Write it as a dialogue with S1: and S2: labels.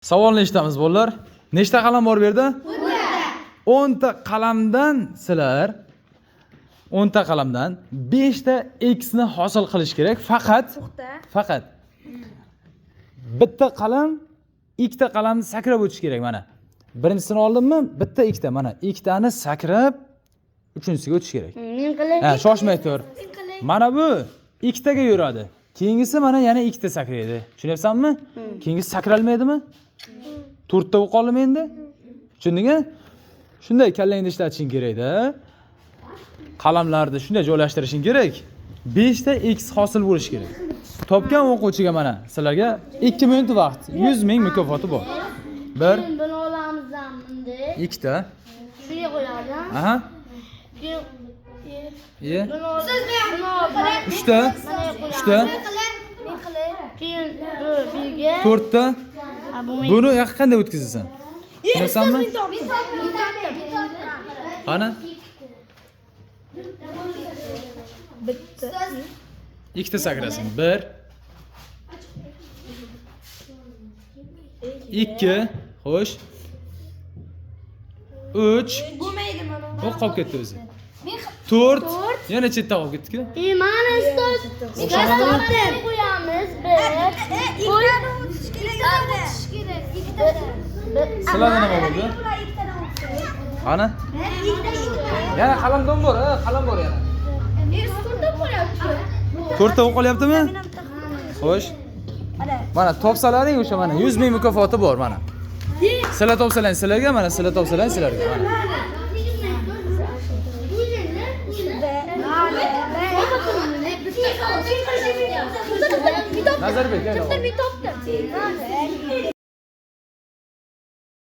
S1: Savolni eshitamiz, bolalar. Nechta qalam bor bu yerda? 10 ta qalamdan sizlar 10 ta qalamdan 5 ta x ni hosil qilish kerak. Faqat bitta qalam ikkita qalamni sakrab o'tish kerak mana. Birinchisini oldimmi? Bitta, ikkita mana. Ikkitani sakrab uchinchisiga o'tish kerak.
S2: Men qilay.
S1: Ha, shoshmay tur. Mana bu ikkitaga yuradi. Keyingisi mana yana ikkita sakraydi. Tushunyapsanmi? Keyingisi sakralmaydimi? To'rtta bo'lib qoldimi endi? Tushundingmi? Shunday kallangni ishlatishing kerakda. Qalamlarni shunday joylashtirishing kerak. 5 ta x hosil bo'lishi kerak. Topgan o'quvchiga mana sizlarga 2 minut vaqt, 100 ming mukofoti bor. 1
S2: Buni olamiz bunday.
S1: Ikkita.
S2: Shunga qo'yamiz.
S1: Aha.
S2: Keyin
S1: Iye.
S2: buni olamiz.
S1: Uchta. Uchta.
S2: Keyin bu birga.
S1: To'rtta.
S2: Ha, bu
S1: Buni yoqqa qanday o'tkazasan? Tushunyapsanmi? Qani?
S2: Bitta.
S1: Ikkita sakrasin. 1 2 xo'sh. 3
S3: Bo'lmaydi mana.
S1: Bu qolib ketdi o'zi. 4 yana chetda qolib ketdi-ku.
S2: Mana ustoz.
S1: O'xshamadimi?
S2: Qo'yamiz. Bir.
S3: Ikkitani o'tish kerak. Ikkitadan.
S1: Sizlarda nima bo'ldi?
S3: Ikkitadan o'tsin.
S1: Qani? Yana qalamdon bor, ha, qalam bor yana. To'rtta bo'lib qolyaptimi? Xo'sh. Mana topsalaring o'sha mana 100 ming mukofoti bor mana. Sizlar topsalaring sizlarga, mana sizlar topsalaring sizlarga mana. Nazarbek, gel.
S2: Bir topdim.